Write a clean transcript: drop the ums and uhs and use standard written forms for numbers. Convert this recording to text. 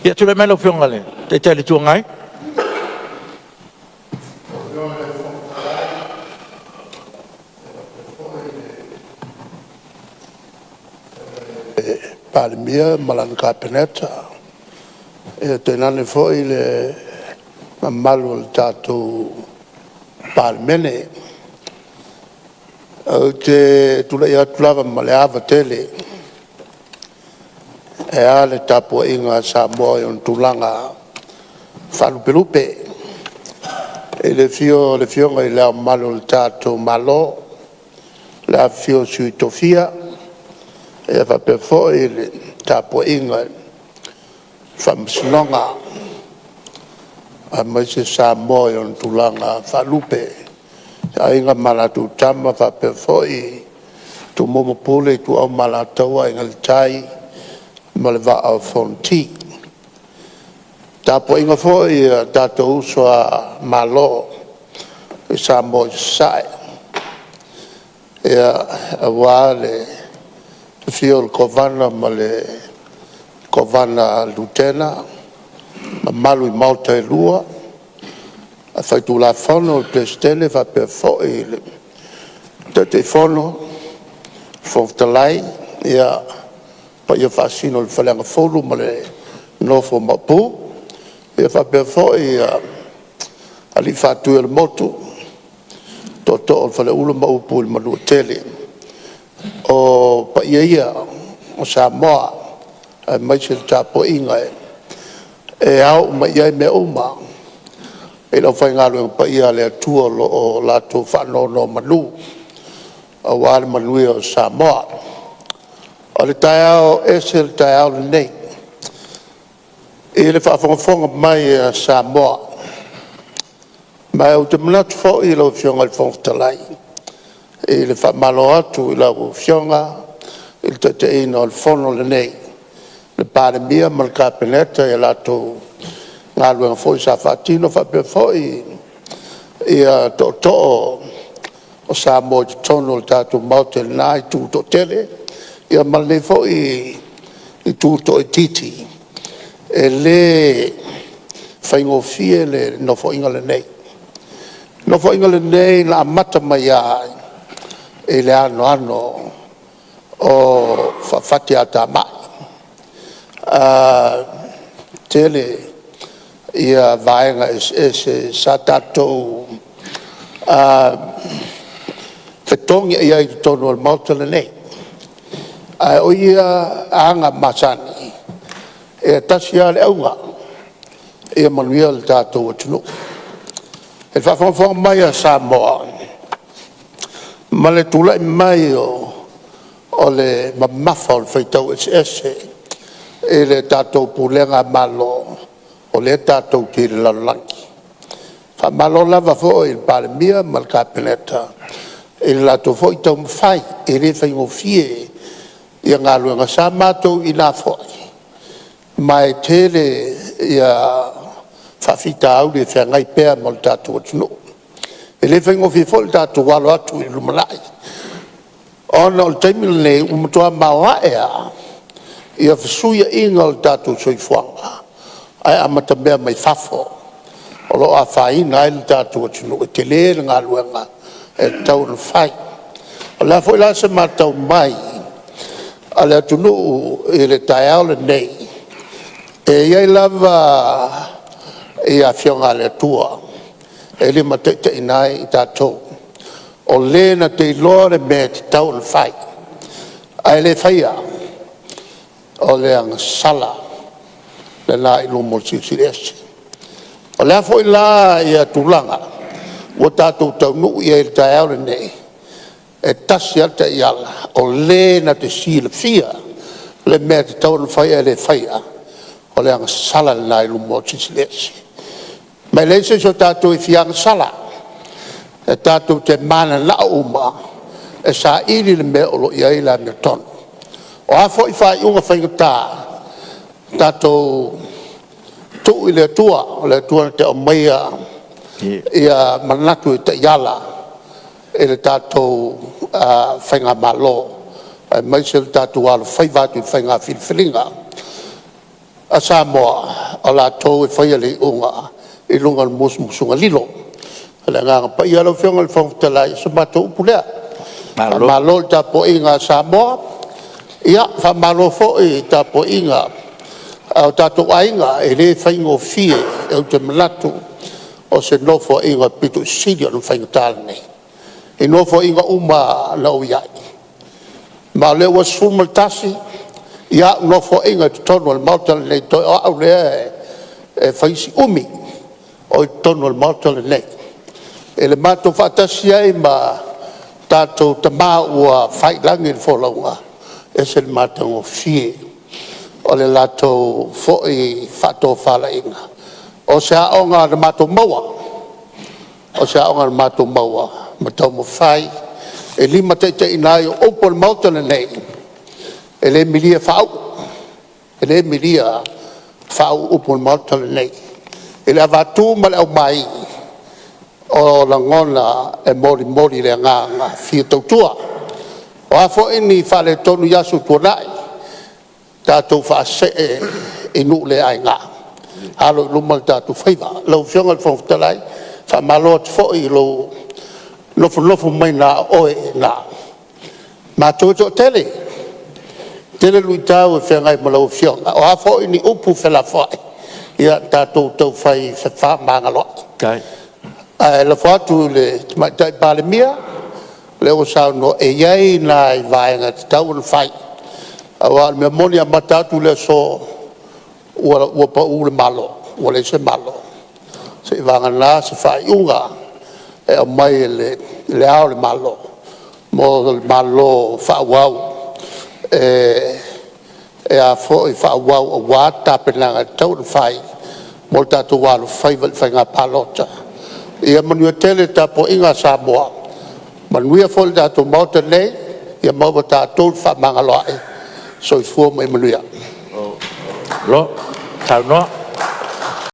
Ia tulai mai lau Afioga i le Taitai o le Itu Agai. Palemia ma lana Kapeneta, ia tainane foi le mamalu o le tatou Palemene. Ou te tulai atu lava ma le ava tele e a le tapuaiga a Samoa i ona tulaga faalupelupe, i le afio o le Afioga i Le Ao Mamalu o le tatou Malo, le afifio o Sui Tofia, faapea foi le tapuaiga i le Faamasinoga, aemaise Samoa i ona tulaga faalupe, Aiga ma latou Tama, faapea foi Tumua ma Pule, Ituau ma Alataua, Aiga i le Tai ma le Vaa o Fonoti. Le tapuaiga foi a o tatou uso a Malo i Samoa i Sasae, aua le afio o le Kovana ma le Kovana Lutena, mamalu i Maota e Lua, Faitulafono, le Peresetene faapea foi le Taitaifono, Fofoga Fetalai, ia, paia faasino i le Faleagafulu ma le nofo a Maopu, faapea foi alii Faatui o le Motu, Tootoo o le Faleula ma upu i le Manuatele. O paia ia o Samoa aemaise le tapuaiga e ao uma i ai mea uma i le aufaigaluega paia a le Atua o lo o latou faanonomanu aua le manuia o Samoa. O le taeao, e ese le taeao lenei i le faafogafoga mai a Samoa. Ma ou te manatu foi lau Afioga i le Fofoga Fetalai i le faamalo atu i lau Afioga i le taitaiina o le Fono lenei, le Palemia ma le Kapeneta i a latou galuega foi sa faatino, faapea foi tootoo o Samoa i totonu o le tatou Maota i lena itu toatele ma lenei foi itu toaitiiti. E le faigofie le Nofoaiga lenei. O le Nofoaiga lenei na amata mai lava i le anoano o faafatiatamai. E tele vaega eseese sa tatou fetogiai ai i totonu o le Maota lenei. Ae o ia aga masani, e tasi lava le auga, ia manuia le tatou atunuu. I le faafogafoga mai a Samoa ma le tulai mai o le mamafa o le faitau eseese i le tatou pulega Malo, o lea tatou te i le lalolagi. Faamalo lava foi i le Palemia ma le Kapeneta i le latou foi taumafai, e le faigofie galuega. Sa matou i ina foi, ma e tele faafitauli e feagai pea ma le tatou atunuu. E le faigofie foi le tatou alo atu i le lumanai, ona o le taimi lenei ua matua maoae lava fesuiaiga o le tatou soifuaga, ae amatamea mai fafo o lo o afaina ai le tatou atunuu. E tele le galuega e tatau ona fai. O le a foi la se matau mai a le atunuu i le taeao lenei, e i ai lava Afioga a le Atua e limataitaiina ai i tatou, o le na te iloa le mea e tatau ona fai ae le faia, o le agasala lena i luma o le Silisili Ese. O le a foi la tulaga ua tatou taunuu i ai i le taeao lenei, e tasi lava le taiala, o le na te silafia le mea e tatau ona fai ae le faia, o le agasala lena i luma o le Silisili Ese. Ma e leai se isi o tatou e fia agasala, e tatou te mananao uma e saili le mea o lo o i ai le amiotonu. O a foi faaiuga faigata, tatou tuu i le Atua, o le Atua na te aumaia manatu e taiala i le tatou faigamalo, aemaise le tatou alofaiva atu i faiga filifiliga a Samoa. O latou e faia le iuga i luga o le musumusuga lilo a le Agaga Paia. Lau Afioga i le Fofoga Fetalai, o se matou upu lea. Malo. Faamalo i le tapuaiga a Samoa, ia faamalo foi i le tapuaiga a o tatou aiga, e le faigofie. Ou te manatu o se Nofoaiga pito sili ona faigata lenei i Nofoaiga uma lava na ou i ai, ma o lea ua 11 au Nofoaiga i totonu o le Maota lenei, toe o au lea e fai si umi o i totonu o le Maota lenei. I le matou faatasi ai ma tatou tama ua fai i lagi le folauga, e ese le matagofie o le latou foi faatofalaiga. O se aoga na matou maua, o se aoga na matou maua ma taumafai e limataitaiina ai. O upu o le Maota lenei, e le milia faauu, e le milia faauu upu o le Maota lenei i le avatu ma le aumai o lagona e molimoli le agaga fia tautua. O a foi ni faaletonu i aso ua tuanai, tatou faasee i nuu le aina, alo i luma lo tatou faiva. Lau Afioga i le Fofoga Fetalai, faamalo atu foi i lou nofonofo mai na o oe i ina, matou e toatele, e tele luitau e feagai ma lau Afioga. O a foi ni upu felafoai, ia tatou taufai fefaamagaloai. Ae lafo atu i le Tamaitai Palemia, o lea ua saunoa e i ai nai vaega e tatau ona fai, aua o le mea moni e amata atu le aso ua pau le Malo, ua leai se Malo, seiavagana se faaiuga e aumai e Le Ao o le Malo mo le Malo faaauau e faaauau aua tapenaga e tatau ona fai mo le tatou alofaiva i le faiga palota. Ia manuia tele le tapuaiga a Samoa, manuia foi le tatou Maota nei, ia maua e tatou le fefaamagaloai. Soifua ma ia manuia. Malo saunoa.